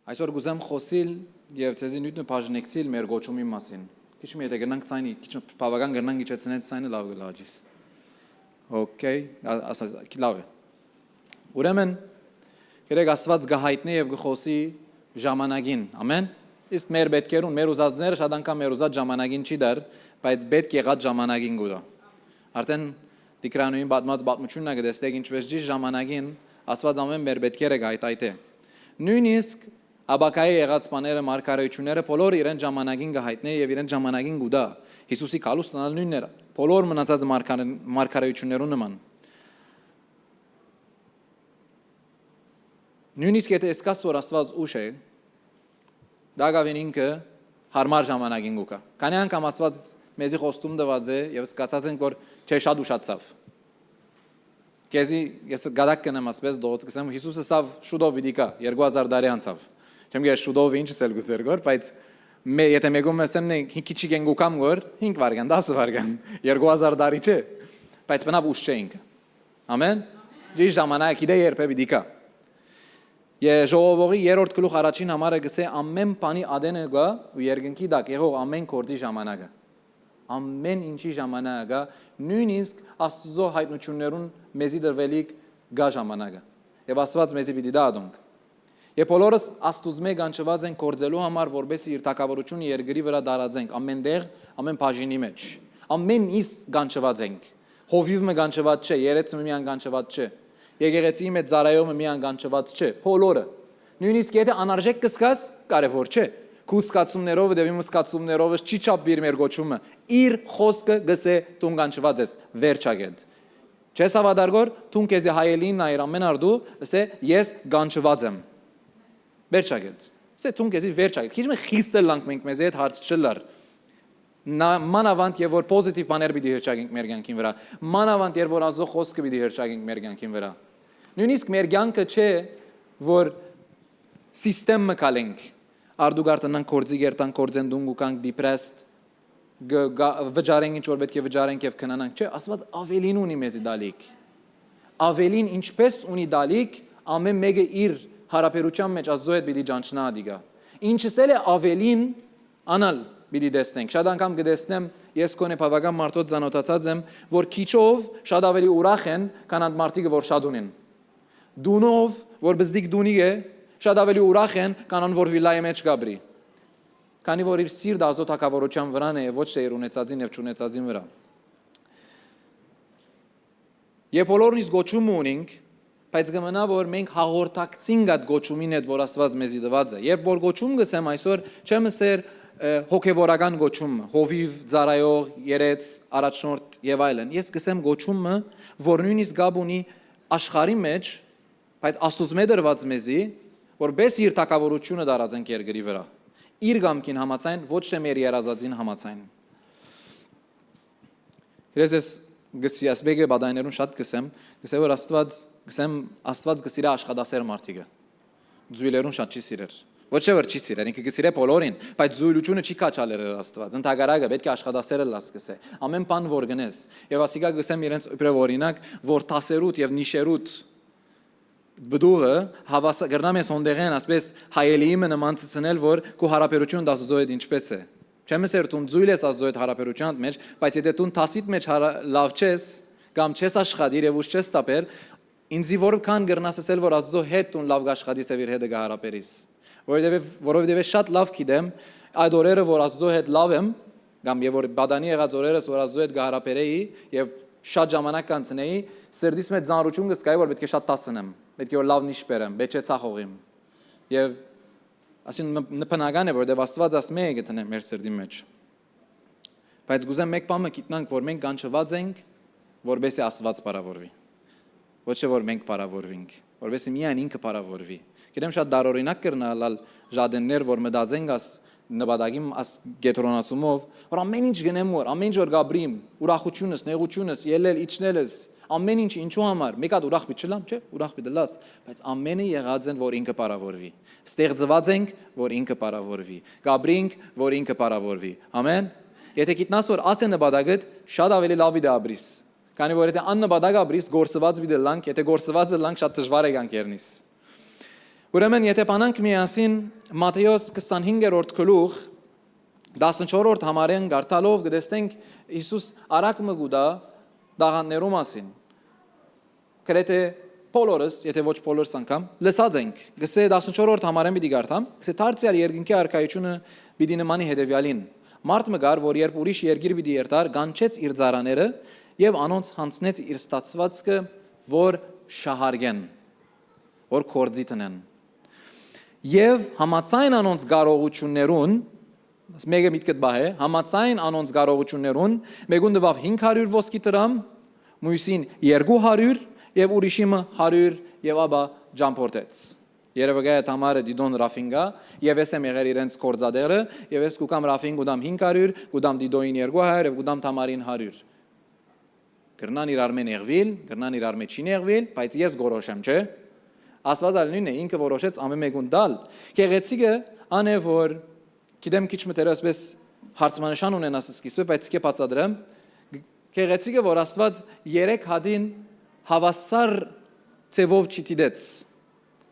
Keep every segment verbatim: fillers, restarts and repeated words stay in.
Այսօր կուզեմ խօսիլ եւ ձեզի նիւթ մը բաժնեկցիլ մեր կոչումի մասին։ Քիչ մը, եթէ կրնանք ցայնի, քիչ մը բաւական կրնանք իջեցնել ցայնը, լաւ կլա, ջիս։ Okay, ա-, ասա, լաւ է։ Ուրեմն, երեք Աստուած կը հայտնէ եւ կը խօսի ժամանակին, ամեն։ Իսկ մեր պետքերուն, մեր ուզածները շատ անգամ մեր ուզած ժամանակին չի դար, բայց պետք եղած ժամանակին կու տայ։ Արդեն Տիգրանուհին պատմած պատմությունն ա, կը տեսնեք ինչպէս ճիշտ ժամանակին Աստուած ամեն մեր պետքերը կայտայտէ։ Նոյնիսկ ապագայէ եղած բաները, մարգարեությունները բոլոր իրեն ժամանակին կը հայտնէ եւ իրեն ժամանակին կու տայ։ Յիսուսի գալուստն ալ նոյնն էր, բոլոր մնացած մարգարե-, մարգարեություններուն նման։ Նոյնիսկ եթէ եսկաս որ Աստուած ուշ է, դակաւին ինքը յարմար ժամանակին կու գայ։ Քանի անգամ Աստուած մեզի խոստում տուած է եւ սկացած ենք որ չէ, շատ ուշացաւ։ Քեզի ես գադակ կնեմ ասպես դողոց կսեմ, Յիսուսը սավ շուտով պիտի գայ, երկու հազար տարի անցաւ։ Չեմ գիտեր շուտով ինչ սել կուզեր գոր, բայց մե-, եթէ մեկում ես եմ, նե, հի-, քիչ չեն գուքամ գոր, հինգ վարգան, դասը վարգան, երկու հազար տարի չէ, բայց բնավ ուշ չէ ինքը։ Ամեն։ Ճիշտ ժամանակը գիտէ երբ է պիտի գայ։ Ե-, ժողովողի երրորդ գլուխ առաջին համարը կսէ, ամեն բանի ատենը կայ ու երկնքի տակ եղող ամեն գործի ժամանակը։ Ամեն ինչի ժամանակը կայ, նոյնիսկ Աստուծոյ յայտնութիւններուն մեզի տրուելիք կայ ժամանակը։ Եւ Աստուած մեզի պիտի տայ ատոնք։ Եւ բոլորս Աստուծմէ կանչուած ենք գործելու համար, որպեսզի իր թագաւորութիւնը երկրի վրայ տարածենք, ամեն տեղ, ամեն բաժինի մէջ։ Ամեն իս կանչուած ենք։ Հովիւ մը կանչուած չէ, երեց մը միան կանչուած չէ։ Եկեղեցիի մէջ ծառայող մը միան կանչուած չէ, բոլորը։ Նոյնիսկ եթէ անարժեք կսկաս, կարեւոր չէ։ Քու սկացումներով, դեպի մը սկացումներովս չի չափուիր մեր կոչումը։ Իր խօսքը կսէ դուն կանչուած ես, վերջակետ։ Չես հաւատար գոր, դուն քեզի հայելին նայիր ամեն արդու, ըսէ ես կանչուած եմ։ Վերջակետ։ Ըսէ դուն քեզի վերջակետ։ Քիչ մը խիստ ըլլանք մենք մեզի հետ, հարց չըլլար։ Նա, մանաւանդ եւ որ պոզիտիվ բաներ պիտի հրճակենք մեր կյանքին վրայ, մանաւանդ երբ որ Աստուծոյ խօսքը պիտի հրճակենք մեր կյանքին վրայ։ Նոյնիսկ մեր կյանքը չէ որ սիստեմ մը քալենք, արդու կարդանանք, գործի կերտանք, գործեն տուն կու գանք, depressed, գ-, գա-, վճարենք ինչ որ պէտք է վճարենք եւ քնանանք։ Չէ, Աստուած աւելին ունի մեզի տալիք։ Աւելին ինչպէս ունի տալիք, ամեն մէկը իր յարաբերութեան մէջ Աստուծոյ հետ պիտի ճանչնայ ատիկա։ Ինչս էլ է աւելին, անալ պիտի տեսնենք։ Շատ անգամ կը տեսնեմ, ես քոնե բաւական մարդոց ծանօթացած եմ, որ քիչով շատ աւելի ուրախ են, քան անդ մարդիկը որ շատ ունին։ Տունով, որ բզդիկ տունի է, շատ աւելի ուրախ են, քան ան որ վիլլայի մէջ կապրի։ Քանի որ իր սիրտը Աստուծոյ թագաւորութեան վրան է, ոչ թե իր ունեցածին եւ չունեցածին վրայ։ Եւ բոլորն իսկ կոչում մը ունինք, բայց կը մնայ որ մենք հաղորդակցինք այդ կոչումին հետ, որ Աստուած մեզի տուած է։ Երբ որ կոչում կսեմ այսօր, չեմ ըսեր, ը, հոգեվորական կոչում մը, հովիւ, ծառայող, երեց, առաջնորդ եւ այլն։ Ես կսեմ կոչում մը, որ նոյնիսկ կապ ունի աշխարհի մէջ, բայց Աստուծմէ տրուած մեզի, որպէս իր թագաւորութիւնը տարածենք երկրի վրայ։ Իր կամքին համաձայն, ոչ թե մեր երազածին համաձայն։ Ես, ես գսի, ասպեգը բադայներուն շատ կսեմ, կսե որ Աստուած, կսեմ, Աստուած կսիրե աշխատասեր մարդիկը։ Ձոյլերուն շատ չի սիրեր։ Ոչ թե որ չի սիրեր, ինքը կսիրե բոլորին, բայց ձոյլութիւնը չի քաչալեր Աստուած։ Ընդհակառակը, պէտք է աշխատասեր ըլլաս, կսե։ Ամեն բան որ գնես։ Եւ ասիկա կսեմ իրենց իբրեւ օրինակ, որ դասերուդ եւ նիշերուդ բդուղը հավասա-, կրնամ ես հոնդեղեն, ասպէս հայելիի մը նման ցցնել, որ քու յարաբերութիւնդ Աստուծոյ հետ ինչպէս է։ Չեմ ըսեր դուն ձոյլ ես Աստուծոյ հետ յարաբերութեանդ մէջ, բայց եթէ դուն դասիդ մէջ հարա-, լաւ չես, կամ չես աշխատիր եւ ուշ չես տապեր, ինձի որքան կրնաս ըսել, որ Աստուծոյ հետ դուն լաւ կաշխատիս եւ իր հետը կը յարաբերիս։ Որովհետեւ, որովհետեւ ես շատ լաւ գիտեմ, այդ օրերը, որ Աստուծոյ հետ լաւ եմ, կամ եւ որ պատանի եղած օրերս, որ Աստուծոյ հետ կը յարաբերեի եւ շատ ժամանակ կանցնեի, սրտիս մէջ ծանրութիւն կը զգայի, որ պէտք է շատ դասնեմ, պէտք է որ լաւ նիշ բերեմ, պէտք չէ ցախ յողիմ։ Եւ ասին ն-, ն-, բնական է, որովհետեւ Աստուած ասմէ է գտնեմ մեր սրտի մէջ։ Բայց կուզեմ մէկ բան մը գիտնանք, որ մենք կանչուած ենք, որպեսզի Աստուած փառաւորուի։ Ոչ թե որ մենք փառաւորվինք, որպեսզի միայն ինքը փառաւորուի։ Գիտեմ շատ դարօրինակ կրնայ ըլլալ ժատեններ, որ մտածենք աս նպատակի, աս կեդրոնացումով, որ ամեն ինչ գնեմ որ, ամեն ինչ որ կապրիմ, ուրախությունս, նեղությունս, ելել, իջնելս, ամեն ինչ ինչու համար, մէկ հատ ուրախ պիտի չլամ, չէ՞, ուրախ պիտի լաս, բայց ամենը եղած են, որ ինքը փառաւորուի։ Ստեղծուած ենք, որ ինքը փառաւորուի։ Կապրինք, որ ինքը փառաւորուի։ Ամեն։ Եթէ գիտնաս որ աս է նպատակդ, շատ աւելի լաւ պիտի ապրիս։ Քանի որ եթէ աննպատակ ապրիս, գործուած պիտի լանք, եթէ գործուած լանք, շատ դժվար է կան կերնիս։ Ուրեմն, եթէ բանանք միասին Մատթէոս քսանհինգերորդ գլուխ, տասնչորսերորդ համարէն կարդալով, կը տեսնենք Յիսուս առակ մը կու տայ տաղանդներու մասին։ Գրեթէ բոլորս, եթէ ոչ բոլորս անգամ, լսած ենք, կսէ, տասնչորսերորդ համարէն պիտի կարդամ, կսէ. «Դարձեալ երկնքի արքայությունը պիտի նմանի հետեւեալին. Մարդ մը կար, որ երբ ուրիշ երկիր պիտի երթար, կանչեց իր ծառաները եւ անոնց յանձնեց իր ստացուածքը, որ շահարկեն, որ գործի դնեն։ Եւ համաձայն անոնց կարողութիւններուն», մէկը միտքդ պահէ, «համաձայն անոնց կարողութիւններուն, մէկուն տուաւ հինգ հարիւր ոսկի դրամ, միւսին երկու հարիւր եւ ուրիշի մը հարիւր, եւ ապա ճամբորդեց»։ Երեւակայ այդ համարը Տիտոն Ռաֆինկա, եւ ես եմ եղեր իրենց գործատեղը, եւ ես կու կամ Ռաֆին կու տամ հինգ հարիւր, կու տամ Տիտոյին երկու հարիւր եւ կու տամ Թամարին հարիւր։ Կրնան իրար մէ նեղուիլ, կրնան իրար մէ չի նեղուիլ, բայց ես կորոշեմ, չէ՞։ Աստուած ալ նոյնն է, ինքը որոշեց ամէն մէկուն տալ։ Գեղեցիկը ան է, որ գիտեմ քիչ մը դեռ այսպես հարցմանշան ունենաս սկիզբը, բայց կը բացատրեմ։ Գեղեցիկը, որ Աստուած երեք հատին հաւասար ձեւով չդիտեց։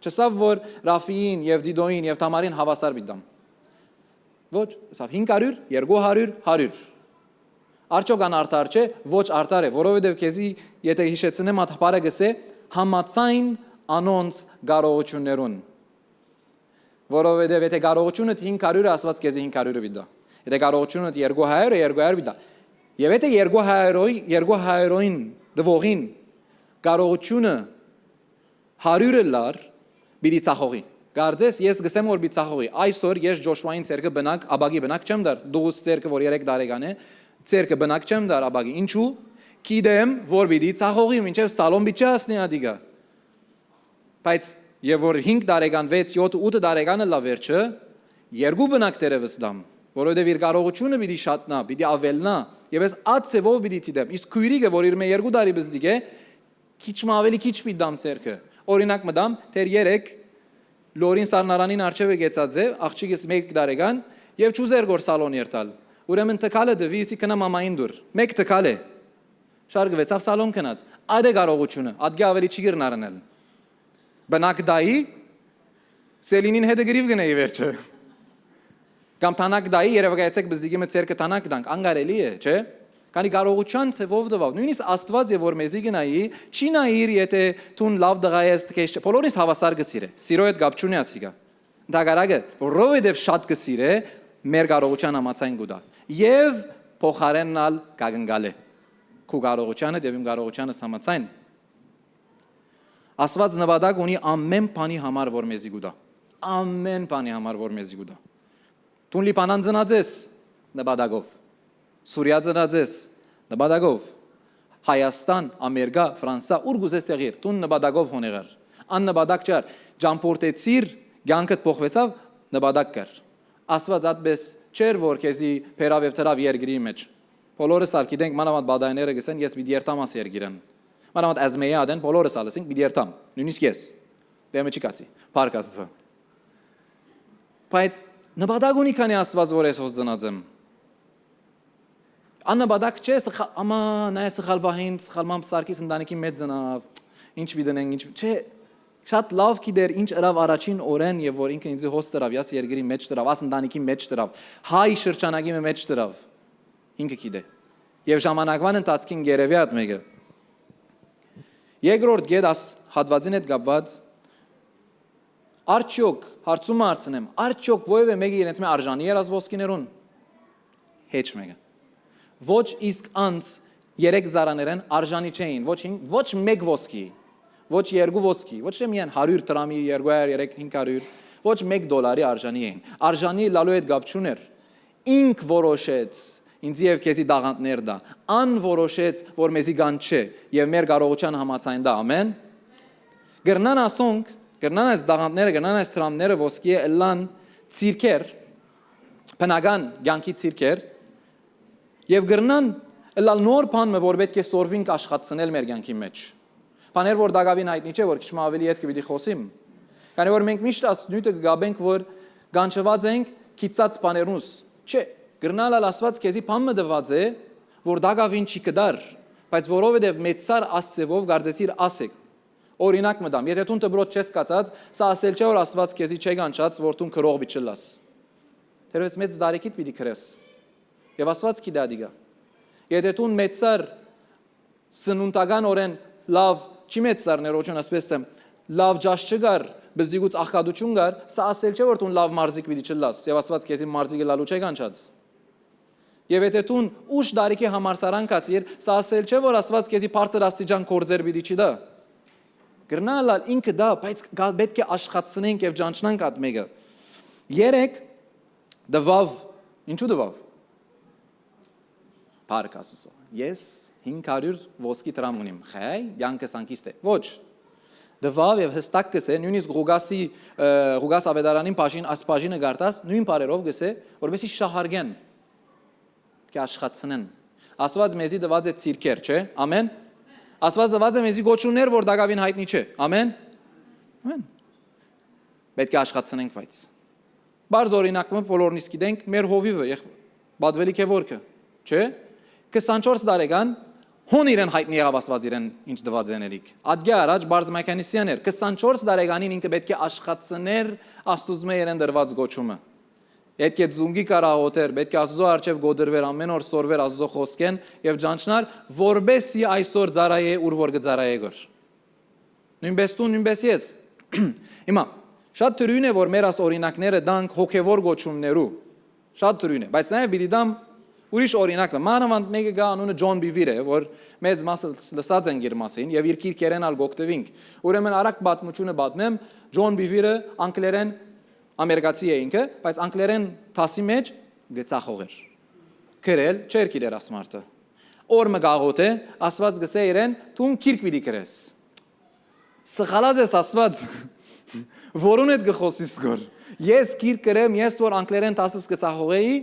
Չըսաւ, որ Ռաֆիին եւ Տիտոյին եւ Թամարին հաւասար պիտի տամ։ Ոչ, ըսաւ հինգ հարիւր, երկու հարիւր, հարիւր։ Արդյոք ան արդար չէ՞։ Ոչ, արդար է, որովհետեւ քեզի, եթէ յիշեցնեմ, ատպարը կսէ. «Համաձայն անոնց կարողութիւններուն»։ Որովհետեւ եթէ կարողութիւնդ հինգ հարիւր է, Աստուած քեզի հինգ հարիւրը պիտի տայ։ Եթէ կարողութիւնդ երկու հարիւր է, երկու հարիւր պիտի տայ։ Եւ եթէ երկու հարիւրոյ-, երկու հարիւրոյին տուողին կարողութիւնը հարիւրը լար, պիտի ծախողի։ Կարծես ես կսեմ, որ պիտի ծախողի։ Այսօր ես Ջոշուային ձեռքը բնակ, ապակի բնակ չեմ տար, դուս ձեռքը, որ երեք տարեկան է, ձեռքը բնակ չեմ տար ապակի։ Ինչու՞։ Գիտեմ, որ պիտի ծախողի, մինչեւ սալոն պիտի չհասնի ատիկա։ Բայց եւ որ հինգ տարեկան, վեց, յոթ, ութ տարեկան ըլլայ վերջը, երկու բնակ դերեւս տամ, որովհետեւ իր կարողութիւնը պիտի շատնայ, պիտի աւելնայ, եւ ես այդ ձեւով պիտի դիտեմ։ Իսկ քոյրիկը, որ իր մէ երկու տարի պզտիկ է, քիչ մը աւելի քիչ պիտի տամ ձեռքը։ Օրինակ մը տամ, դեռ երեկ Լորին սառնարանին առջեւը կեցած է, աղջիկս մէկ տարեկան, եւ չուզեր գոր սալոն երթալ։ Ուրեմն տկալը տուի, իսկ գնա մամային դուր։ Մէկ տկալ է։ Շարք վեցաւ, սալոն գնաց։ Այդ է կարողութիւնը, ատկէ աւելի չի կրնար ընել։ Բնակ տայի, Սելինին հետը գրիվ գնայի վերջը։ Կամ թանակ տայի, երեւակայեցեք բզդիկի մը ձեռքը թանակ տանք, անկարելի է, չէ՞։ Քանի կարողութեան ձեւով տուաւ, նոյնիսկ Աստուած է, որ մեզի գնայի, չի նայիր, եթէ դուն լաւ տղայ ես, թե քեզ չէ, բոլորին հաւասար կը սիրէ, սիրոյ հետ կապ չունի ասիկա։ Ընդհակառակը, որովհետեւ շատ կը սիրէ, մեր կարողութեան համաձայն կու տայ։ Եւ փոխարէնն ալ կակնկալէ։ Քու կարողութեանդ եւ իմ կարողութեանս համաձայն։ Աստուած նպատակ ունի ամէն բանի համար, որ մեզի կու տայ։ Ամէն բանի համար, որ մեզի կու տայ։ Դուն Լիբանան ծնած ես նպատակով։ Սուրիա ծնած ես նպատակով։ Հայաստան, Ամերիկա, Ֆրանսա, ուր կուզես եղիր, դուն նպատակով հոն եղար։ Աննպատակ չար, ճամբորդեցիր, կյանքդ փոխվեցաւ, նպատակ կար։ Աստուած այդպես չէր, որ քեզի բերաւ եւ դրաւ երկրի մեջ։ Բոլորս ալ գիտենք, մանաւանդ բադայները կսեն, «Ես պիտի երթամ աս երկիրեն»։ Մանաւանդ Ազմեի ատեն, բոլորս ալ ասենք, «Պիտի երթամ», նոյնիսկ ես։ Դեմը չի կացի, փառք Աստծո։ Բայց նպատակ ունի քանի Աստուած, որ ես հոս ծնած եմ։ Աննպատակ չէ, սխա-, «Ամա, նայ, սխալ վահին, սխալ մամ Սարգիս ընտանիքի մեջ ծնաւ, ինչ պիտի դնենք, ինչ պի-», չէ, շատ լաւ գիտեր ինչ ըրաւ առաջին օրէն, եւ որ ինքը ինձի հոս դրաւ, ես երկրի մեջ դրաւ, աս ընտանիքի մեջ դրաւ, հայ շրջանակի մը մեջ դրաւ, ինքը գիտէ։ Եւ ժամանակվան ընթացքին կ'երեւէ այդ մէկը։ Երկրորդ կետ, աս հատուածին հետ կապուած, արդյոք, հարցումը հարցնեմ, արդյոք որեւէ մէկը իրենց մէ արժանի՞ էր աս ոսկիներուն։ Հեչ մէկը։ Ոչ, իսկ անց երեք ծառաներէն արժանի չէին, ոչ հին-, ոչ մէկ ոսկի, ոչ երկու ոսկի, ոչ թե միայն հարիւր դրամի, երկու հարիւր, երեք, հինգ հարիւր, ոչ մէկ դոլարի արժանի էին։ Արժանի լալու հետ կապ չունէր։ Ինք որոշեց ինձի եւ քեզի տաղանդներ տայ։ Ան որոշեց, որ մեզի կանչէ եւ մեր կարողութեան համաձայն տայ։ Ամեն։ Կրնան ասոնք, կրնան այս տաղանդները, կրնան այս դրամները ոսկիէ ըլլան ցիրքեր, բնական կյանքի ցիրքեր, եւ կրնան ըլլալ նոր բան մը, որ պէտք է սորվինք աշխատցնել մեր կյանքի մեջ։ Բաներ, որ տակաւին յայտնի չէ, որ քիչ մը աւելի ետքը պիտի խօսիմ։ Քանի որ մենք միշտ աս նիւթը կը կապենք, որ կանչուած ենք գիտած բաներնուս։ Չէ, կրնալ ալ Աստուած քեզի բան մը տուած է, որ տակաւին չի կդար, բայց որովհետեւ մեծար աս ձևով կարծեցիր ասեք։ Օրինակ մը տամ, եթէ դուն դպրոց չես կացած, սա ասել չէ որ Աստուած քեզի չէ կանչած որ դուն գրող պիտի չըլլաս։ Թերեւս մեծ տարիքիդ պիտի գրես։ Եւ Աստուած գիտէ ադիկա։ Եթէ դուն մեծար սնունդական օրեն լավ չի մեծար ներողություն ասպեսը, լավ ճաշ չկար, բզդիգուց աղքատություն կար, սա ասել չէ որ դուն լավ մարզիկ պիտի չըլլաս եւ Աստուած քեզի մարզիկը լալու չէ կանչած։ Եվ եթէ դուն ուշ տարիքի համալսարան գացիր, սա ասել չէ որ Աստուած քեզի բարձր աստիճան գործեր պիտի չի տա։ Կրնա ըլլալ ինքը դա, բայց կա- պետք է աշխատցնենք եւ ճանչնանք այդ մեկը։ Երեք, տուաւ, ինչու տուաւ։ Փառք Աստուծո։ Ես հինգ հարիւր ոսկի դրամ ունիմ։ Խայ, կյանքս անկիստ է։ Ոչ։ Տուաւ եւ հստակ կսէ, նոյնիսկ Ղուկասի, ը, Ղուկաս Ավետարանին բաժին, աս բաժինը գարտաս, նոյն բարերով կսէ, որպեսի շահարկեն, կը աշխատցնեն։ Աստուած մեզի տուած է ցիրքեր, չէ՞։ Ամեն։ Աստուած տուած է մեզի գոչումներ, որ դակավին յայտնի չէ։ Ամեն։ Ամեն։ Պետք է աշխատցնենք, բայց։ Բարձ օրինակ մը բոլորնիս գիտենք, մեր հովիվը, եղբ-, պատվելի քեվորքը, չէ՞։ Քսանչորս տարեկան հոն իրեն յայտնի եղաւ Աստուած իրեն ինչ տուած է ներիք։ Ատկէ առաջ բարձ Մականիսյաներ, քսանչորս տարեկանին ինքը պետք է աշխատցներ Աստուծմէ իրեն տրված գոչումը։ Պետք է ձունկի կար աղոթեր, պետք է Աստուծո առջեւ գոդրվեր, ամեն օր սորվեր Աստուծո խոսքեն եւ ճանչնար, որպեսզի այսօր ծառայէ, ուր որ կը ծառայէ գոր։ Նոյնպես դու, նոյնպես ես։ Հիմա, շատ դրոյն է որ մեր աս օրինակները տանք հոգեվոր գոչումներու։ Շատ դրոյն է, բայց նաեւ պիտի տամ ուրիշ օրինակ մը։ Մանավանդ մեկը կայ, անունը Ջոն Բիվիր է, որ մեծ մասը լսած ենք իր մասին եւ իր գիրքերէն ալ կ'օգտուինք։ Ուրեմն արագ պատմութիւնը պատմեմ, Ջոն Բիվիրը անգլերէն ամերկացի է ինքը, բայց անգլերէն դասի մէջ կը ծախողեր։ Գրել չէր գիտեր աս մարդը։ Օր մը կ'աղոթէ, Աստուած կ'ըսէ իրեն, «Դուն գիրք պիտի գրես»։ «Սխալած ես, Աստուած, որուն հետ կը խօսիս գոր։ Ես գիրք գրեմ, ես որ անգլերէն դասս կը ծախողէի,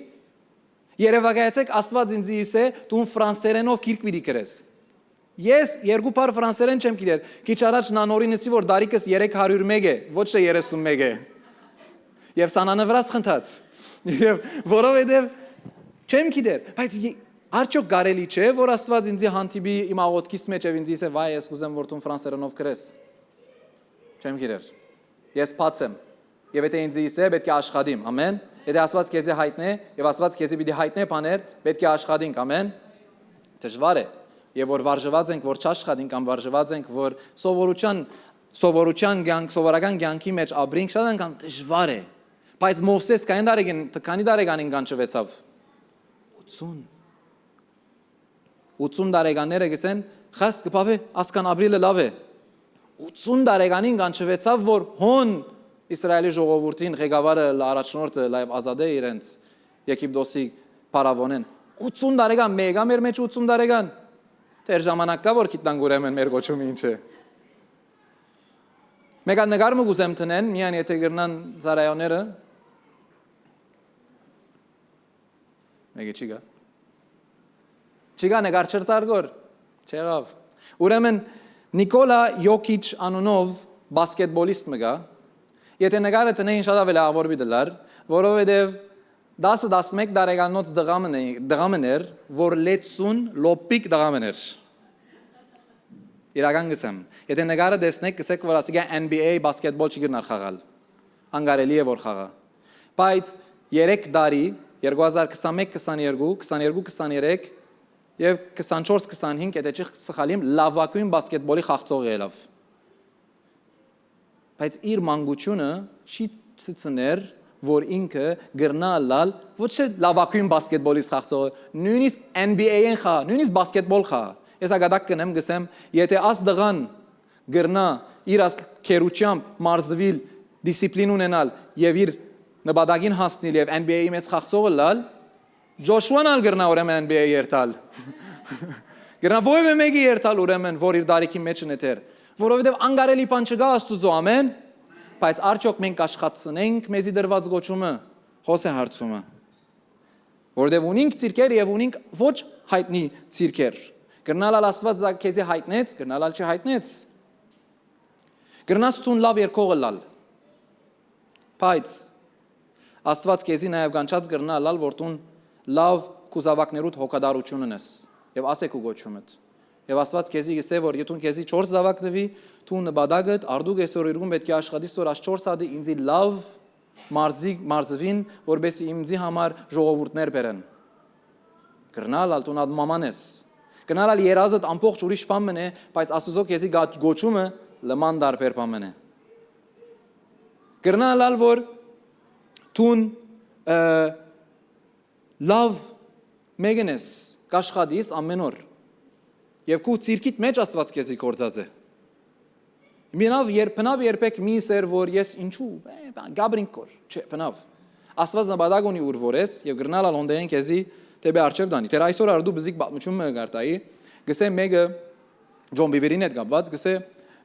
երեւակայեցէք, Աստուած ինձի ըսէ, դուն ֆրանսերէնով գիրք պիտի գրես»։ Ես երկու բառ ֆրանսերէն չեմ գիտեր։ Քիչ առաջ Նանորին ըսի որ դարիքս երեք հարիւր մէկ է, ոչ թէ երեսուն մէկ է։ Եւ սանանը վրաս խնդած։ Եւ որովհետեւ չեմ գիտեր, բայց ե- արդյոք կարելի չէ որ Աստուած ինձի հանդիպի իմ աղոթքիս մեջ եւ ինձի ըսէ, «Վայ, ես կ'ուզեմ որ դուն ֆրանսերէնով գրես»։ Չեմ գիտեր։ Ես բաց եմ։ Եւ եթէ ինձ ըսէ, պետք է աշխատիմ, ամեն։ Եթէ Աստուած քեզի յայտնէ, եւ Աստուած քեզի պիտի յայտնէ բաներ, պետք է աշխատինք, ամեն։ Դժուար է։ Եւ որ վարժուած ենք, որ չաշխատինք կամ վարժուած ենք, որ սովորության, սովորության կյանք, սովորական կյանքի մեջ ապրինք, շատ անգամ դժուար է։ Բայց Մովսէս քանի տարեկան, քանի տարեկանին կանչուեցաւ։ Ութսուն։ Ութսուն տարեկանները կ'ըսեն, «Խաս կը բաւէ, ասկան ապրիլը լաւ է»։ Ութսուն տարեկանին կանչուեցաւ որ հոն Իսրայէլի ժողովուրդին ղեկավարը, լա առաջնորդը, լայ ազատէ իրենց Եգիպտոսի փարաւոնէն։ Ութսուն տարեկան մեկա մեր մեջ, ութսուն տարեկան։ Դեռ ժամանակ կա որ գիտնանք ուրեմն մեր կոչումը ինչ է։ Մեկա նկար մը կ'ուզեմ տնեն, միայն եթէ կրնան ծառայողները։ Մեկը չի գա։ Չի գա նկար չրտարգոր։ Չեղավ։ Ուրեմն Նիկոլա Յոքիչ անունով բասկետբոլիստ մը գա։ Եթէ նկարը տնեին շատ աւելի աղոր պիտի լար, որովհետեւ դասը տասնմեկ տարեկանոց դղամն է, դղամն էր, որ լեցուն լոպիկ դղամն էր։ Իրական կ'ըսեմ։ Եթէ նկարը տեսնեք, կ'ըսեք որ ասիկա N B A բասկետբոլ չի գնար խաղալ։ Անկարելի է որ խաղա։ Բայց երեք տարի, երկու հազար քսանմեկ քսաներկու, քսաներկու քսաներեք եւ քսանչորս քսանհինգ, եթե չի սխալիմ, լավագույն բասկետբոլի խաղցող ելաւ։ Բայց իր մանկությունը չի ցցներ որ ինքը կրնայ ըլլալ ոչ թե լավագույն բասկետբոլիստ խաղցողը, նոյնիսկ N B A-ին խաղ, նոյնիսկ բասկետբոլ խաղ։ Ես ակատակ կ'ընեմ, կ'ըսեմ, եթէ աս տղան կրնայ իր աս քերութեամբ մարզուիլ, դիսիպլին ունենալ եւ իր նպատակին հասնիլ եւ N B A-ի մեծ խաղցող ըլլալ, Ջոշուան ալ կրնայ ուրեմն N B A երթալ։ Կրնայ որեւէ մեկը երթալ ուրեմն, որ իր տարիքի մեջ նետեր, որովհետեւ անկարելի բան չկայ Աստուծոյ, ամեն։ Բայց արդյոք մենք կաշխատցնենք մեզի տրուած գոչումը, հոս է հարցումը։ Որովհետեւ ունինք ցիրքեր եւ ունինք ոչ յայտնի ցիրքեր։ Կրնալ ալ Աստուած զա քեզի յայտնեց, կրնալ ալ չհայտնեց։ Կրնաս դուն լաւ երկող ըլլալ, բայց Աստուած քեզի նաեւ կանչած կրնայ ըլլալ որ դուն լաւ քու զաւակներուդ հոգատարութիւն ունես եւ ասե քու գոչումդ։ Եւ Աստուած քեզի կ'ըսէ որ եթուն քեզի չորս զաւակ տուի, դու նպատակդ արդուկ այսօր իրկուն պէտք է աշխատիս որ աս չորս հատը ինծի լաւ մարզի, մարզուին, որպեսզի ինձի համար ժողովուրդներ բերեն։ Կրնալ ալ դուն ատմաման ես։ Կրնալ ալ երազդ ամբողջ ուրիշ բան մըն է, բայց Աստուծոյ քեզի գա-, գոչումը լման տարբեր բան մըն է։ Կրնալ ալ որ դուն, ը, լաւ մեկն ես, կաշխատիս ամեն օր։ Եւ քու ցիրքիդ մեջ Աստուած քեզի գործած է։ Մինաւ երբ, բնաւ երբեք մի սեր որ ես ինչու, է, բան, գաբրինք կոր, չէ, բնաւ։ Աստուած նպատակ ունի ուր որ ես, եւ կրնալ ալ հոնդեին քեզի դեպի արջեւ տանի։ Դեռ այսօր արդու բզիկ պատմություն մը կարտայի, գսե մեկը Ջոն Բիվերին հետ կապված, գսե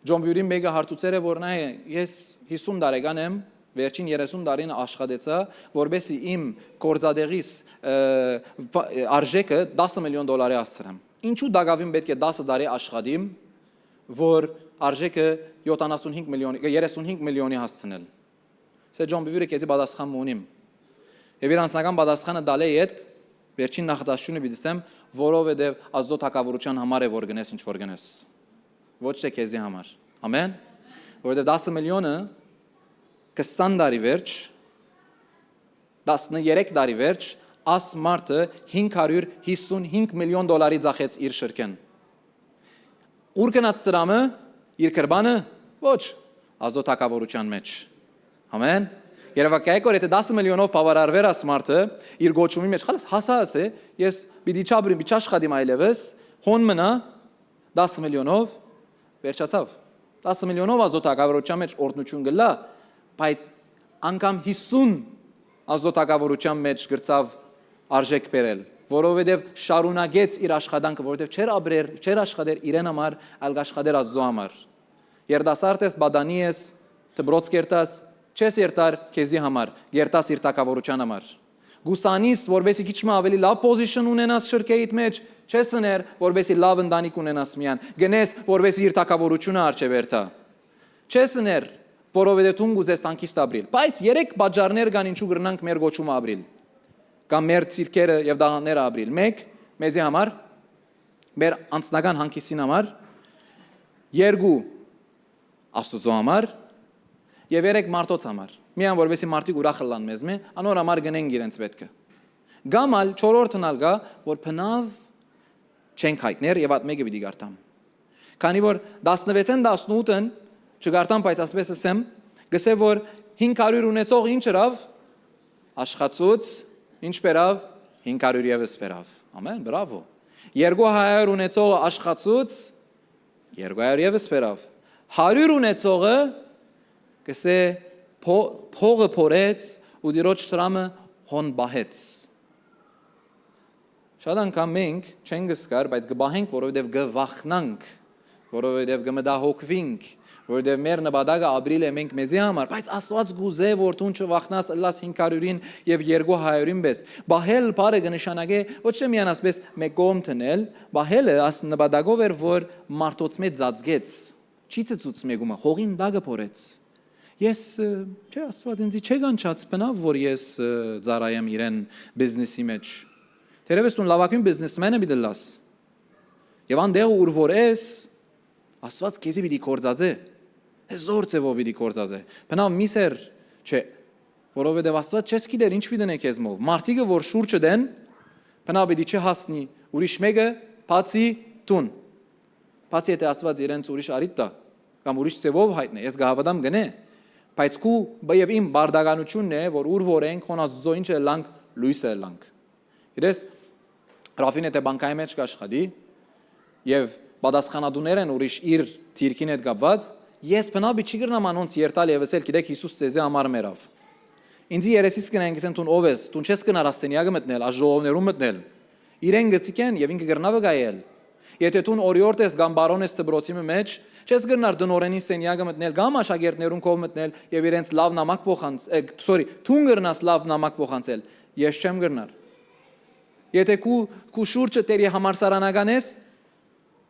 Ջոն Բիվերին մեկը հարցուցեր է որ նայ, ես հիսուն տարեկան եմ, վերջին երեսուն տարին աշխատեցա, որպեսզի իմ գործատեղիս, ը, պա-, արժեքը տասը միլիոն դոլարի հասցնեմ։ Ինչու տակաւին պէտք է տասը տարի աշխատիմ, որ արժեքը յոթանասունհինգ միլիոն, երեսունհինգ միլիոնի հասցնել։ Սա Ջոն Բիվիրը քեզի պատասխան մը ունիմ։ Եւ իր անձնական պատասխանը տալէ ետք, վերջին նախադասությունը պիտի ասեմ, որովհետեւ Աստուծոյ թագաւորութեան համար է որ գնես ինչ որ գնես։ Ոչ թե քեզի համար։ Ամեն։ Որովհետեւ տասը միլիոնը քսան տարի վերջ, տասներեք տարի վերջ, աս մարդը հինգ հարիւր հիսունհինգ միլիոն դոլարի ձախեց իր շրքեն։ Ուր գնաց դրամը, իր կրպանը, ոչ, Աստուծոյ թագաւորութեան մեջ։ Ամեն։ Երեւակայեք որ եթե տասը միլիոնով բաւարարվեր աս մարդը, իր գոչումի մեջ, խալաս, հասա ասէ, ես պիտի չաբրիմ, պիտի չաշխատիմ այլեւս, հոն մնա, տասը միլիոնով, վերջացավ։ Տասը միլիոնով Աստուծոյ թագաւորութեան մեջ օրհնութիւն կ'ըլլայ, բայց անգամ հիսուն Աստուծոյ թագաւորութեան մեջ կրցաւ արժեք բերել, որովհետեւ շարունակեց իր աշխատանքը, որովհետեւ չէր ապրեր, չէր աշխատեր իրեն համար, այլ կ'աշխատեր Աստուծոյ համար։ Երիտասարդ ես, պատանի ես, դպրոց կերտաս, չես երթար քեզի համար, կերտաս իր թագաւորութեան համար։ Կուսանիս, որպեսի քիչ մը ավելի լաւ position ունենաս շրքեիդ մեջ, չես ըներ, որպեսի լաւ ընտանիք ունենաս միան, գնես, որպեսի իր թագաւորութիւնը արջեւ երթայ։ Չես ըներ, որովհետեւ դուն կ'ուզես հանգիստ ապրիլ։ Բայց երեք պատճառներ կան, ինչու կրնանք մեր գոչումը ապրիլ, կամ մեր ցիրքերը եւ դաղանները ապրիլ։ Մէկ, մեզի համար, մեր անձնական հանգիստին համար, երկու, Աստուծոյ համար, եւ երեք, մարդոց համար։ Միան որպեսի մարդիկ ուրախ ըլլան մեզմէ, անոր համար գնենք իրենց պէտքը։ Կամ ալ չորրորդն ալ կայ, որ բնաւ չենք յայտներ եւ ատ մէկը պիտի կարդամ։ Քանի որ տասնվեցէն տասնութ չկարդամ, բայց ասպէս ասեմ, գսե որ հինգ հարիւր ունեցող ինչ ըրաւ, աշխատցուց, ինչ բերաւ, հինգ հարիւր եւս բերաւ։ Ամեն, բրավո։ Երկու հարիւր ունեցողը աշխատցուց, երկու հարիւր եւս բերաւ։ Հարիւր ունեցողը, գսե, փո-, փողը փորեց ու Տիրոջ դրամը հոն պահեց։ Շատ անգամ մենք չենք զգար, բայց կը պահենք, որովհետեւ կը վախնանք, որովհետեւ կը մտահոգուինք, որովհետեւ մեր նպատակը ապրիլ է մենք մեզի համար, բայց Աստուած կ'ուզէ որ դուն չվախնաս, ըլլաս հինգ հարիւրին եւ երկու հարիւրին պէս։ Պահել բառը կը նշանակէ ոչ թե միան ասպէս մէկ կողմ դնել, պահելը աս նպատակով էր որ մարդոց մէ ծածկեց, չի ծծուց մեկումը, հողին տակը փորեց։ Ես, ը, չէ, Աստուած ինձի չէ կանչած, բնաւ որ ես, ը, ծառայեմ իրեն բիզնեսի մեջ։ Թերեւս դուն լաւագոյն բիզնեսմենը պիտի լաս։ Եւ ան դեղը ուր որ ես, Աստուած քեզի պիտի կործածե։ Հեզոր ձևով պիտի կործածե։ Բնաւ մի սեր, չէ, որովհետեւ Աստուած չես գիտեր ինչ պիտի նե քեզմով։ Մարդիկը որ շուրջը դեն, բնաւ պիտի չհասնի ուրիշ մեկը, բացի դուն։ Բացի եթե Աստուած իրենց ուրիշ առիթ տայ, կամ ուրիշ ձևով յայտնէ, ես կհաւատամ գնե, բայց քու, բ-, եւ իմ բարդականությունն է, որ ուր որ ենք, հոն Աստուծոյ ինչ ըլլանք, լոյս ըլլանք։ Իրես, Ռաֆին եթե բանկայի մեջ կաշխատի, եւ պատասխանատուներ են ուրիշ իր դիրքին հետ կապված, ես բնապի չի կրնամ անոնց երթալ եւ ասել, գիտեք, Յիսուս ձեզի համար մեռաւ։ Ինձի երեսիս կնայեն, կսեն, դուն ով ես, դուն չես կնար ասենյակը մտնել, աշ ժողովներուն մտնել։ Իրեն գցիկ են եւ ինքը կրնա վկայել։ Եթե դուն օրիորդ ես կամ բարոն ես դպրոցի մը մեջ, չես կրնար տնօրենի սենյակը մտնել կամ աշակերտներուն կողմ մտնել եւ իրենց լաւ նամակ փոխանց-, ը, sorry, դուն կրնաս լաւ նամակ փոխանցել, ես չեմ կրնար։ Եթե քու, քու շուրջը դերի համալսարանական ես,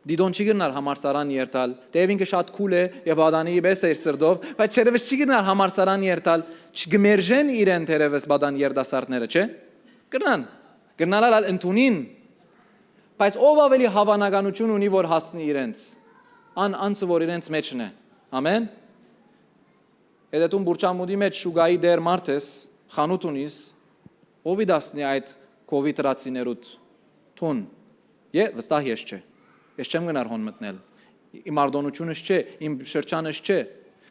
դիդոն չի կրնար համալսարան երթալ, թեև ինքը շատ cool է եւ պատանի պես է իր սրտով, բայց չերևս չի կրնար համալսարան երթալ, չկմերժեն իրեն թերևս պատան երիտասարդները, չէ՞։ Կրնան, կրնան ալ ընդունին, Բայց ով աւելի հաւանականութիւն ունի որ հասնի իրենց, ան անձը որ իրենց մէջն է։ Ամեն։ Եթե դուն Պուրչամուտի մէջ շուկայի տէր մարդ ես, խանութ ունիս, ո՞վ պիտի դասնի այդ քովի դրացիներուդ թուն։ Է, վստահ ես չէ։ Ես չեմ գնար հոն մտնել։ Իմ արտոնությունս չէ, իմ շրջանս չէ։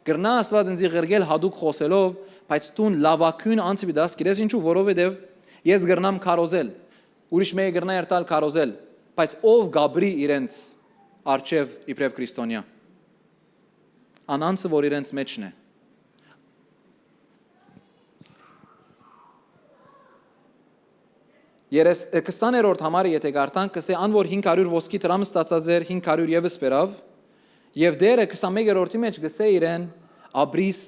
Կրնայ Աստուած ինձի ղրկել յատուկ խօսելով, բայց դուն լաւագոյն անձը պիտի դաս, գիտես ինչու, որովհետեւ ես կրնամ քարոզել, ուրիշ մեկը կրնայ երթալ քարոզել, բայց ով կապրի իրենց արջեւ իբրեւ քրիստոնեայ։ Անանցը որ իրենց մէջն է։ Երես-, քսաներորդ համարը, եթե կարդանք, կսե, ան որ հինգ հարիւր ոսկի դրամ ստացած էր, հինգ հարիւր ևս բերաւ, եւ Տերը քսանմեկերորդի մէջ կսե իրեն, «Ապրիս,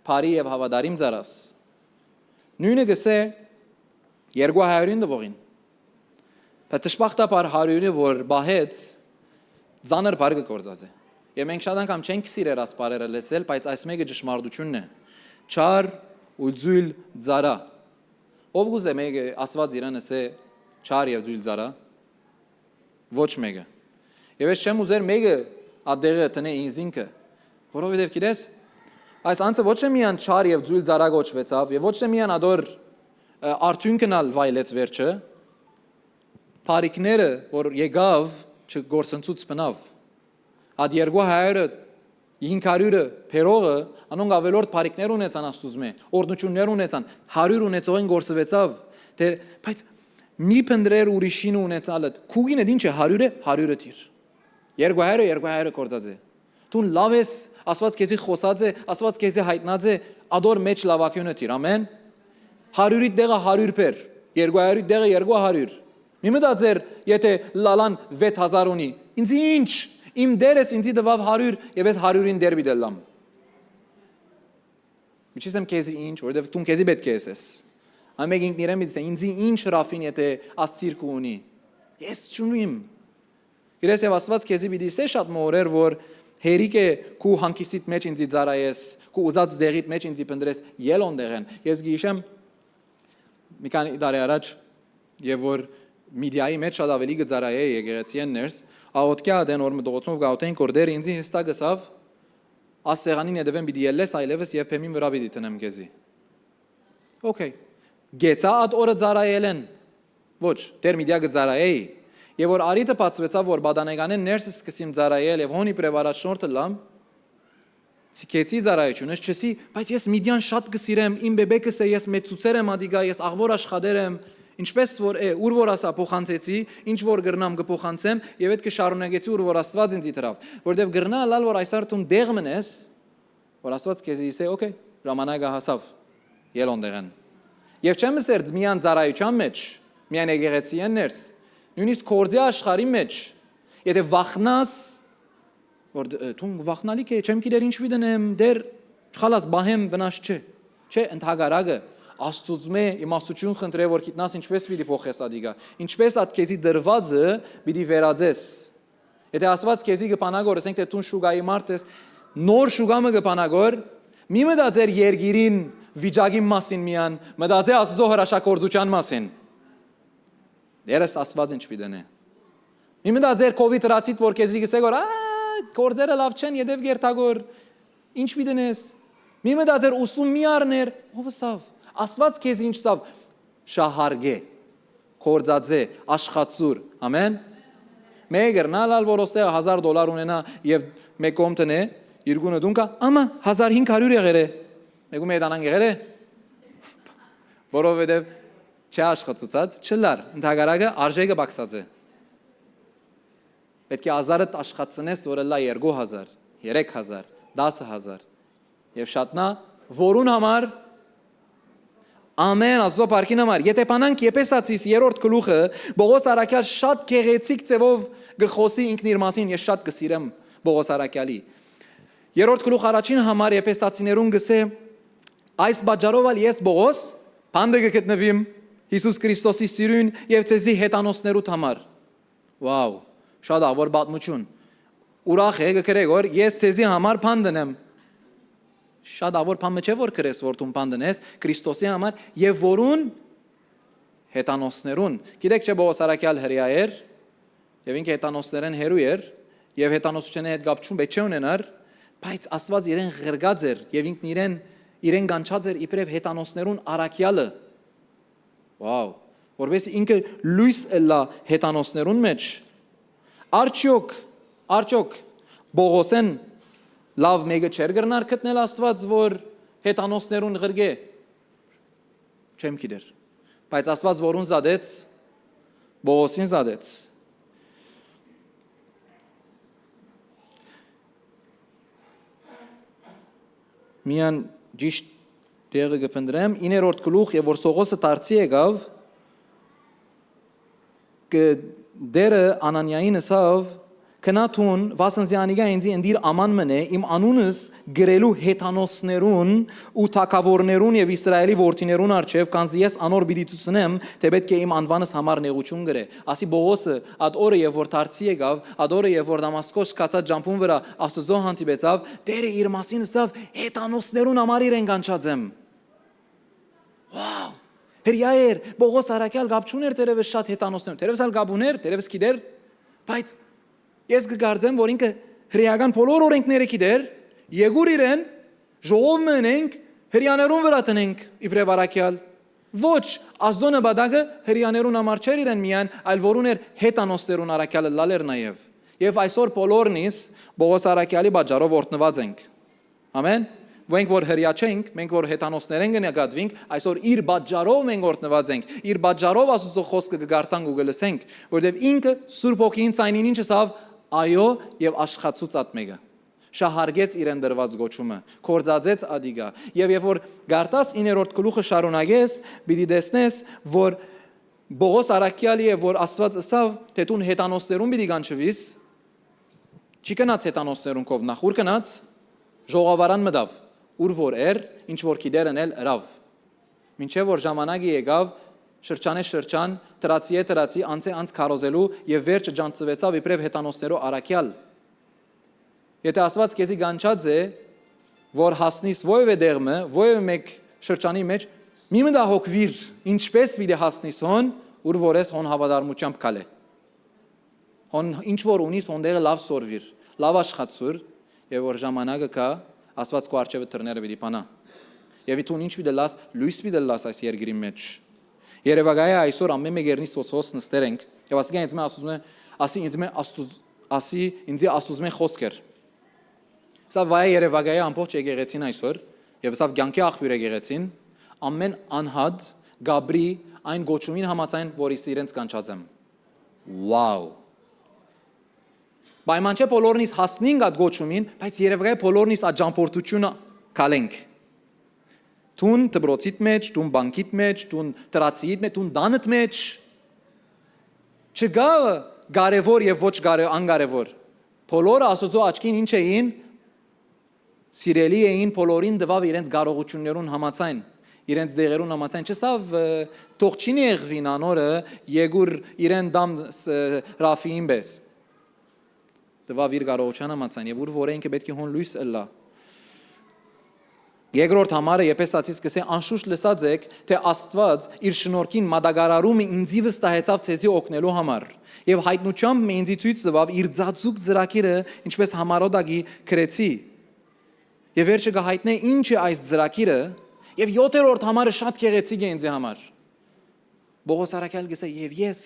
բարի եւ հաւատարիմ ծառաս»։ Նոյնը կսե երկու հարիւրին տուողին։ Բայց դժբախտաբար հարիւրը որ պահեց, ծանր բառ կը գործածէ։ Եւ մենք շատ անգամ չենք սիրեր աս բառերը լսել, բայց այս մեկը ճշմարտությունն է։ Չար ու ձոյլ ծառայ։ Ով կուզէ մեկը Աստուած իրեն ըսէ չար եւ ձոյլ ծառայ։ Ոչ մեկը։ Եւ ես չեմ ուզեր մեկը ատեղը տնէ ինքզինքը, որովհետեւ գիտես, այս անձը ոչ թե միան չար եւ ձոյլ ծառայ կոչուեցաւ, եւ ոչ թե միան ադոր, ը, արդիւնքն ալ վայելեց վերջը, բարիքները որ եկաւ, չկորսնցուց բնաւ։ Այդ երկու հարիւրը, հինգ հարիւրը բերողը, անոնք աւելորդ բարիքներ ունեցան Աստուծմէ, օրհնություններ ունեցան, հարիւր ունեցողին կորսուեցաւ, դեր, բայց մի փնտրեր ուրիշին ունեցալդ, քուկինդ ինչ է, հարիւր է, հարիւրը դիր։ Երկու հարիւրը, երկու հարիւրը կործած է։ Դուն լաւ ես, Աստուած քեզի խօսած է, Աստուած քեզի յայտնած է, ադոր մէջ լաւագոյնը դիր, ամեն։ Հարիւրի տեղը հարիւր բեր, երկու հարիւրի տեղը երկու հարիւր։ Մի մտածեր, եթե լալան վեց հազար ունի, ինձի ինչ, իմ Տերս ինձի տուաւ հարիւր եւ ես հարիւրին Տեր պիտի ըլլամ։ Միջից եմ քեզի ինչ, որովհետեւ դուն քեզի պէտք է ըսես։ Ամէկ ինքն իրեն պիտի ասէ, «Ինձի ինչ հրաւին, եթե աս ցիրկը ունի։ Ես չունիմ»։ Իրես եւ Աստուած քեզի պիտի ասէ շատ մը օրեր, որ հերիք է քու հանգիստիդ մէջ ինձի ծառայես, քու ուզած դեղիդ մէջ ինձի փնտրես, ելոն դեղեն։ Ես գիշեմ մի քանի տարի առաջ, եւ որ Միդիայի մէջ շատ աւելի կը ծառայէ եկեղեցիէն ներս, աղօթքի ատեն որ մտողոցով կաղօթենք, որ Տերը ինձի հստակ ըսաւ, «Աս սեղանին ետեւէն պիտի ելլես այլեւս եւ բեմին վրայ պիտի դնեմ քեզի»։ Okay։ Գեցա այդ օրը ծառայելէն։ Ոչ, Տեր Միդիա կը ծառայէի։ Եւ որ արիտը բացուեցաւ, որ պատանեկանէն ներս սկսիմ ծառայել եւ հոն իբրեւ առաջնորդ ըլլամ, ցկեցի ծառայությունս, չսի, բայց ես Միդիան շատ կը սիրեմ, իմ բեբեկս է, ես մեծցուցեր եմ ադիկա, ես աղվոր աշխատեր եմ, ինչպես որ է, ուր որ ասա փոխանցեցի, ինչ որ կրնամ կը փոխանցեմ, եւ այդ կը շարունակեցի, ուր որ Աստուած ինձի դրաւ, որտեւ կրնայ ըլլալ, որ այսօր դուն դեղ մնես, որ Աստուած քեզի ասէ, «Okay, ժամանակը հասաւ, ելոն դեղեն»։ Եւ չեմ ըսեր միան ծառայության մեջ, միան եկեղեցիէն ներս, նոյնիսկ գործի աշխարհի մեջ, եթե վախնաս, որ դ-, դուն վախնալի կ'ե, չեմ գիտեր ինչ պիտի դնեմ, դեր, խալաս պահեմ, վնաս չէ։ Չէ, ընդհակառակը, Աստուծմէ իմաստութիւն խնդրէ, որ գիտնաս ինչպես պիտի փոխես ադիկա, ինչպես ատ քեզի դրուածը պիտի վերածես։ Եթե Աստուած քեզի կը բանագոր, ասենք թէ դուն շուկայի մարդ ես, նոր շուկա մը կը բանագոր, մի մտածեր երկիրին վիճակին մասին միան, մտածե Աստուծոյ հրաշագործութեան մասին։ Տերս Աստուած ինչ պիտի դնէ։ Մի մտածեր քովի դրացիդ, որ քեզի կսե գոր, «Ա, գործերը լաւ չեն, ետեւ գերթագոր, ինչ պիտի դնես»։ Մի մտածեր ուսում մի առներ, ով ըսաւ, Աստուած քեզի ինչ սաւ, շահարկէ, գործածէ, աշխատցուր, ամեն։ Մեկը կրնայ ալ, որ օսե հազար դոլար ունենայ եւ մէկ կողմ տնէ, երկունը դուն կայ, ամա հազար հինգ հարիւր եղեր է, մեկու մէ տանան եղեր է, որովհետեւ չէ աշխատցուցած, չլար, ընդհակառակը արժէքը պակսած է։ Պէտք է հազարդ աշխատցնես, որ ըլլայ երկու հազար, երեք հազար, դասը հազար։ Եւ շատնայ, որուն համար, ամեն Աստուծոյ փառքին համար։ Եթե բանանք Եփեսացիս երրորդ գլուխը, Պողոս առաքյալ շատ գեղեցիկ ձեւով կը խօսի ինքն իր մասին, ես շատ կը սիրեմ Պողոս առաքյալի։ Երրորդ գլուխ առաջին համար Եփեսացիներուն կսէ, «Այս պատճառով ալ ես Պողոս, բանտը կը գտնուիմ Յիսուս Քրիստոսի սիրուն եւ ձեզի հեթանոսներուդ համար»։ Wow, շատ աղ որ պատմություն։ Ուրախ է, կը գրէ որ ես ձեզի համար բան դնեմ։ Շատ աղ որ բան մը չէ որ գրես, որ դուն բան դնես Քրիստոսի համար եւ որուն, հեթանոսներուն։ Գիտեք չէ, Պողոս առաքյալ հրեա էր, Եւ ինքը հեթանոսներէն հեռու էր, եւ հեթանոսութենէ հետ կապ չուն-, պէտք չէ ունենար, բայց Աստուած իրեն ղրկած էր, եւ ինքն իրեն, իրեն կանչած էր իբրեւ հեթանոսներուն առաքեալը։ Վաու, որպեսզի ինքը լոյս ըլլայ հեթանոսներուն մէջ։ Արդյոք, արդյոք Պողոսէն լաւ մէկը չէր կրնար գտնել Աստուած, որ հեթանոսներուն ղրկէ։ Չեմ գիտեր։ Բայց Աստուած որուն զատեց, Պողոսին զատեց։ Միան ճիշտ տեղը կը փնտրեմ, իներորդ գլուխ, եւ որ Սողոսը դարձի եկաւ, կը, Տէրը Անանիային ըսաւ. «Գնա դուն, վասն զի անիկա ինծի ընտիր աման մըն է, իմ անունս գրելու հեթանոսներուն ու թագաւորներուն եւ Իսրայէլի որդիներուն առջեւ, քանզի ես անոր պիտի ցուցնեմ, թէ պէտք է իմ անուանս համար նեղութիւն կրէ»։ Ասի Պողոսը, ատ օրը եւ որ դարձի եկաւ, ատ օրը եւ որ Դամասկոս գացած ճամբուն վրայ Աստուծոյ հանդիպեցաւ, Տէրը իր մասին ըսաւ. «Հեթանոսներուն համար իրեն կանչած եմ»։ Վաու։ Հրեա էր, Պողոս առաքեալ կապ չունէր թերեւս շատ հեթանոսներուն, թերեւս ալ կապ ունէր, թերեւս գիտեր, բայց ես կը կարծեմ, որ ինքը հրեական բոլոր օրենքները գիտեր, եկուր իրեն, ժողով մը ընենք, հրեաներուն վրայ տնենք իբրեւ առաքեալ։ Ոչ, Աստուծոյ նպատակը հրեաներուն համար չէր իրեն միայն, այլ որուն էր հեթանոսներուն առաքեալը լալ էր նաեւ։ Եւ այսօր բոլորնիս Պողոս առաքեալի պատճառով օրհնուած ենք։ Ամեն։ Մենք որ հրեա չենք, մենք որ հեթանոսներէն կը նկատուինք, այսօր իր պատճառով մենք օրհնուած ենք, իր պատճառով Աստուծոյ խօսքը կը կարդանք ու կը լսենք, որովհետեւ ինքը Սուրբ Հոգին ձայնին ինչ ըսաւ, այո, եւ աշխատցուց ատ մէկը։ Շահարկեց իրեն տրուած կոչումը, կործածեց ատիկա։ Եւ երբ որ գարտաս իներորդ գլուխը շարունակես, պիտի տեսնես, որ Պողոս առաքեալի է, որ Աստուած ըսաւ, թէ դուն հեթանոսներուն պիտի կանչուիս, չի գնաց հեթանոսներուն կողմ, նախ ուր գնաց, ժողովարան մտաւ, ուր որ էր, ինչ որ գիտեր, ընել ըրաւ։ Մինչեւ որ ժամանակը եկաւ, շրջանէ շրջան, տրացիէ տրացի, անցէ անց քարոզելու եւ վերջը ջանցուեցաւ իբրեւ հեթանոսներու առաքեալ։ Եթէ Աստուած քեզի կանչած է, որ հասնիս որեւէ տեղ մը, որեւէ մէկ շրջանի մէջ, մի մտահոգուիր, ինչպէս պիտի հասնիս հոն, ուր որ ես հոն հաւատարմութեամբ քալէ։ Հոն ինչ որ ունիս, հոն տեղը լաւ սորվիր, լաւ աշխատցուր, եւ որ ժամանակը գայ, Աստուած քու առջեւը դռները պիտի բանայ։ Եւ դուն ինչ պիտի լաս, լոյս պիտի լաս այս երկրի մէջ։ Երեւակայա այսօր ամեն մէկ երնի սոսոս նստեր ենք, եւ ասիկա ինձ մէ Աստուծմէ, ասի ինձ մէ Աստուծ-, ասի ինձի Աստուծմէ խօսք էր։ Սա վայ Երեւակայա ամբողջ եկեղեցին այսօր, եւ սա կյանքի աղբիւր եկեղեցին, ամեն անհատ կապրի այն կոչումին համաձայն, որ ես իրենց կանչած եմ։ Վաու։ Պայման չէ բոլորնիս հասնինք այդ կոչումին, բայց Երեւակայ բոլորնիս այդ ճամփորդությունը կալենք։ Դուն դպրոցիդ մեջ, դուն բանկիդ մեջ, դուն տրացիիդ մեջ, դուն տանդ մեջ, չկայ կարեւոր եւ ոչ կարե-, անկարեւոր։ Բոլորը Աստուծոյ աչքին ինչ էին, սիրելի էին, բոլորին տուաւ իրենց կարողութիւններուն համաձայն, իրենց դեղերուն համաձայն։ Չըսաւ, ը, թող չի նեղուին անորը, եկուր իրեն դամ ս-, Ռաֆիին պէս։ Տուաւ իր կարողութեան համաձայն, եւ ուր որ ինքը պէտք է հոն լոյս ըլլայ։ Երկրորդ համարը Եփեսացիս կսէ. «Անշուշտ լսած էք, թէ Աստուած իր շնորհքին մատակարարումը ինձի վստահեցաւ ձեզի օգնելու համար, եւ յայտնութեամբ մը ինձի ցոյց տուաւ իր ծածուկ ծրագիրը, ինչպէս համարոյ տակի գրեցի»։ Եւ վերջը կը յայտնէ ինչ է այս ծրագիրը, եւ յոթերորդ համարը շատ գեղեցիկ է ինձի համար։ Պողոս առաքյալ կսէ. «Եւ ես,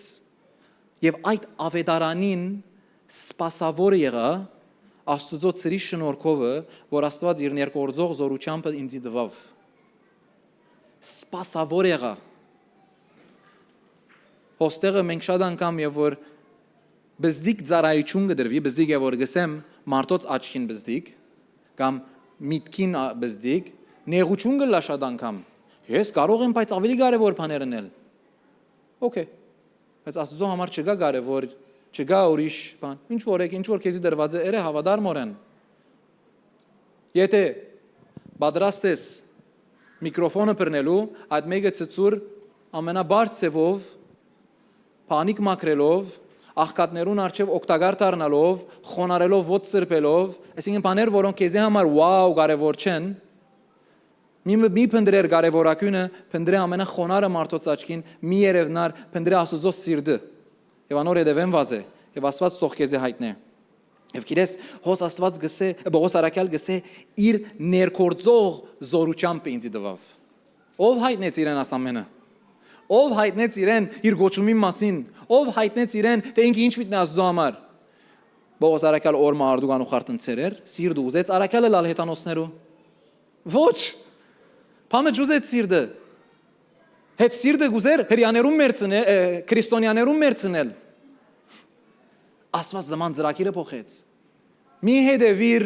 եւ այդ աւետարանին սպասաւոր եղայ Աստուծոյ ծրի շնորհքովը, որ Աստուած իր ներգործող զօրութեամբը ինձի տուաւ»։ Սպասաւոր եղայ։ Հոստեղը մենք շատ անգամ, եւ որ բզդիկ ծառայություն կը տրուի, բզդիկ է որ կսեմ, մարդոց աչքին բզդիկ, կամ միտքին ա-, բզդիկ, նեղություն կլա շատ անգամ։ Ես կարող եմ, բայց ավելի կարևոր բաներ ընել։ Okay։ Բայց Աստուծոյ համար չկայ կարևոր, չկայ ուրիշ բան։ Ինչ որ եք, ինչ որ քեզի տրուած է, երը հաւատարմօրեն։ Եթէ պատրաստ ես միկրոֆոնը բռնելու, այդ մէկը ցցուր ամենաբարձ ձեւով, բանիկ մաքրելով, աղքատներուն առջեւ օգտակար դառնալով, խոնարհելով, ոտք սրբելով, այսինքն բաներ, որոնք քեզի համար wow կարեւոր չեն, մի, մի փնտրեր կարեւորագոյնը, փնտրե ամենախոնարհը մարդոց աչքին, մի երեւնար, փնտրե Աստուծոյ սիրտը, եւ անոր հետեւէն վազէ, Եւ Աստուած թող քեզի յայտնէ։ Եւ գիտես, հոս Աստուած գսէ, Պողոս Առաքեալ գսէ, իր ներգործող զօրութեամբ ինձի տուաւ։ Ո՞վ յայտնեց իրեն աս ամենը։ Ո՞վ յայտնեց իրեն իր գոչումին մասին։ Ո՞վ յայտնեց իրեն, թէ ինքը ինչ միտնէ Աստուծոյ համար։ Պողոս Առաքեալ օրը մը արտուկան ու խարտնցեր էր, սիրտը ուզեց առաքեալը լալ հեթանոսներու։ Ոչ։ Բամը չուզեց սիրտը։ Հետ սիրտը գուզեր հրեաներուն մերցնել, է, քրիստոնյաներուն մերցնել։ Աստուած նման ծրագիրը փոխեց։ Մի հետևիր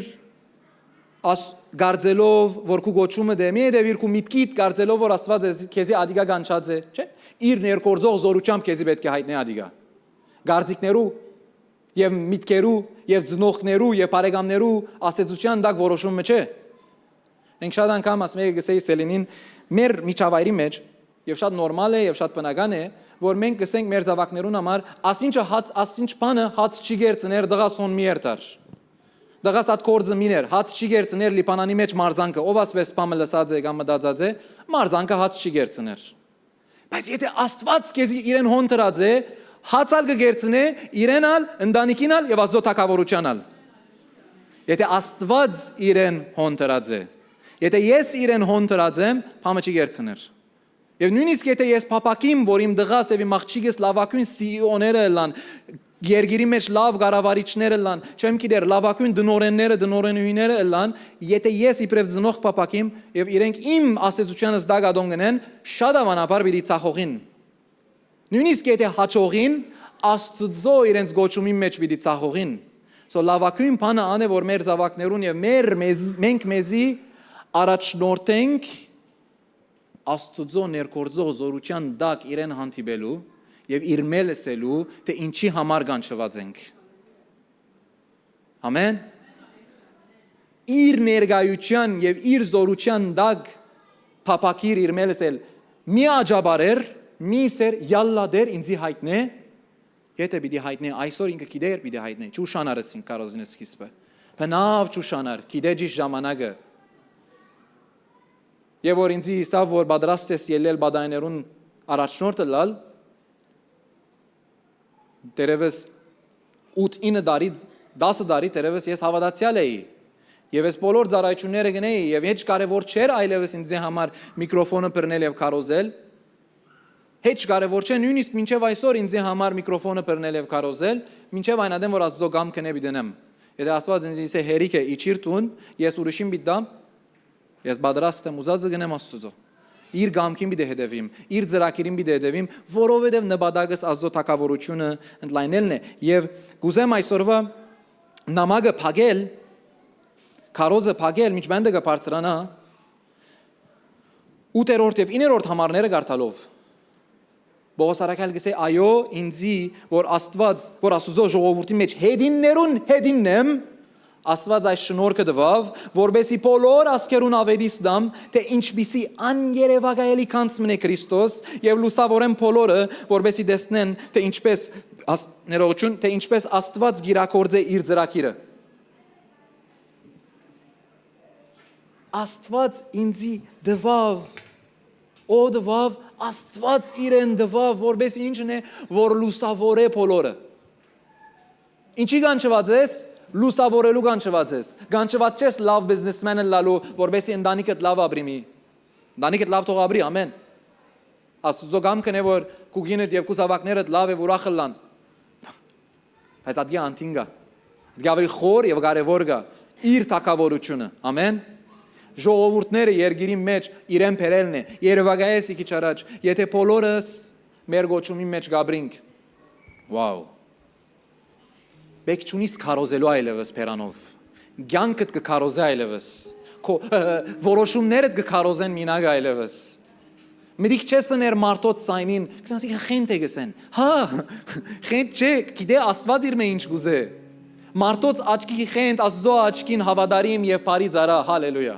աս կարծելով, որ քու գոչումը դէ, մի հետևիր քու միտքիդ կարծելով, որ Աստուած ես քեզի ադիգա կանչած է, չէ՞։ Իր ներգործող զորութեամբ քեզի պէտք է յայտնէ ադիգա։ Կարծիքներու եւ միտքերու եւ ծնողներու եւ բարեկամներու ասեցութեան տակ որոշումը չէ։ Մենք շատ անգամ, ասում եք, գսեի Սելինին, մեր միջավայրի մեջ, եւ շատ նորմալ է եւ շատ բնական է, որ մենք գսենք մեր զաւակներուն համար, ասինչը հաց, ասինչ բանը հաց չի կերցներ, դղաս հոն մի երթար։ Դղաս ատ կորձը մին էր, հաց չի կերցներ Լիբանանի մեջ մարզանքը, ով ասվես պամը լսած է կամ մտածած է, մարզանքը հաց չի կերցներ։ Բայց եթե Աստուած քեզի իրեն հոն դրած է, հաց ալ կը կերցնէ, իրեն ալ, ընտանիքին ալ եւ Աստուծոյ թագաւորութեան ալ։ Եթե Աստուած իրեն հոն դրած է, եթե ես իրեն հոն դրած եմ, պամը չի կերցներ։ Եւ նոյնիսկ եթե ես փափաք իմ, որ իմ տղաս եւ իմ աղջիկս լաւագոյն C E O-ները ըլլան, երկիրի մեջ լաւ կառավարիչներ ըլլան, չեմ գիտեր, լաւագոյն տնօրէնները, տնօրէնուհիները ըլլան, եթե ես իբրեւ ծնող փափաք իմ եւ իրենք իմ ասեցութեանս տակ ատոնք ընեն, շատ աւանաբար պիտի ծախողին։ Նոյնիսկ եթե յաջողին, Աստուծոյ իրենց գոչումին մեջ պիտի ծախողին։ So լաւագոյն բանը ան է, որ մեր զաւակներուն եւ մեր, մեզ, մենք մեզի առաջնորդենք Աստուծոյ ներգործող զորութեան տակ իրեն հանդիպելու եւ իր մէլ ըսելու, թէ ինչի համար կանչուած ենք։ Ամեն։ Իր ներկայութեան եւ իր զորութեան տակ փափաքիր իր մէլ ըսել, մի աջաբարեր, մի սեր, յալլա Տէր, ինձի յայտնէ, եթե պիտի յայտնէ այսօր, ինքը գիտեր պիտի յայտնէ, չուշանար ըսին քարոզին սկիզբը։ Բնաւ չուշանար, գիտէ ճիշդ ժամանակը։ Եւ որ ինձի ըսաւ, որ պատրաստ ես ելլել պատայներուն առաջնորդ ըլլալ, դերևս ութ ինը տարի, տասը տարի դերևս ես հաւատացեալ էի։ Եւ ես բոլոր ծառայությունները կ'ընէի, եւ հեչ կարեւոր չէր այլեւս ինձ համար միկրոֆոնը բռնել եւ քարոզել։ Հեչ կարեւոր չէ, նոյնիսկ մինչեւ այսօր ինձ համար միկրոֆոնը բռնել եւ քարոզել, մինչեւ այն ատեն, որ Աստուծոյ կամքն է պիտի ընեմ։ Եթե Աստուած ինձ, ինձ հերիք է, իջիր տուն, ես ուրիշին պիտի տամ, ես պատրաստ եմ, ուզածը կ'ընեմ Աստուծոյ։ Իր կամքին պիտի հետեւիմ, իր ծրագիրին պիտի հետեւիմ, որովհետեւ նպատակս Աստուծոյ թագաւորութիւնը ընդլայնելն է։ Եւ կ'ուզեմ այսօրվա նամակը փակել, քարոզը փակել, մինչ մենտը կը բարձրանայ, ութերորդ եւ իններորդ համարները կարդալով։ Պողոս Առաքյալ կ'ըսէ. «Այո, ինձի, որ Աստուած, որ Աստուծոյ ժողովուրդի մեջ հետիններուն հետինն եմ, Աստուած այս շնորհքը տուաւ, որպեսզի բոլոր ազգերուն աւետիս տամ, թէ ինչպիսի աներևակայելի գանձ մըն է Քրիստոս, եւ լուսաւորեմ բոլորը, որպեսզի տեսնեն, թէ ինչպես աս-, ներողություն, թէ ինչպես Աստուած կիրագործէ իր ծրագիրը»։ Աստուած ինձի տուաւ, ո տուաւ, Աստուած իրեն տուաւ, որպեսզի ինչն է, որ լուսաւորէ բոլորը։ Ինչի կանչուած ես, լուսաւորելու կանչուած ես։ Կանչուած չես լաւ բիզնեսմեն ըլլալու, որպեսզի ընտանիքդ լաւ ապրի մի։ Ընտանիքդ լաւ թող ապրի, ամեն։ Աստուծոյ կամքն է, որ քու կինդ եւ քու զաւակներդ լաւ եւ ուրախ ըլլան։ Բայց ատկի անդին կայ։ Ատկի ավելի խոր եւ կարեւոր կայ իր թագաւորութիւնը։ Ամեն։ Ժողովուրդները երկիրի մեջ իրեն բերելն է։ Երևակայես ի քիչ առաջ, եթե բոլորս մեր գոչումի մեջ կապրինք, wow։ Պէք չունիս քարոզելու այլեւս բերանով։ Կյանքդ կը քարոզե այլեւս։ Քո, ը, որոշումներդ կը քարոզեն մինակ այլեւս։ Մտիկ չես ներ մարդոց սայնին, կսանսի խենթ է գսեն։ Հա, խենթ չէ, գիտէ Աստուած իր մէ ինչ կուզէ։ Մարդոց աչքի խենթ, Աստուծոյ աչքին հաւատարիմ եւ բարի ծառայ, հալելույա։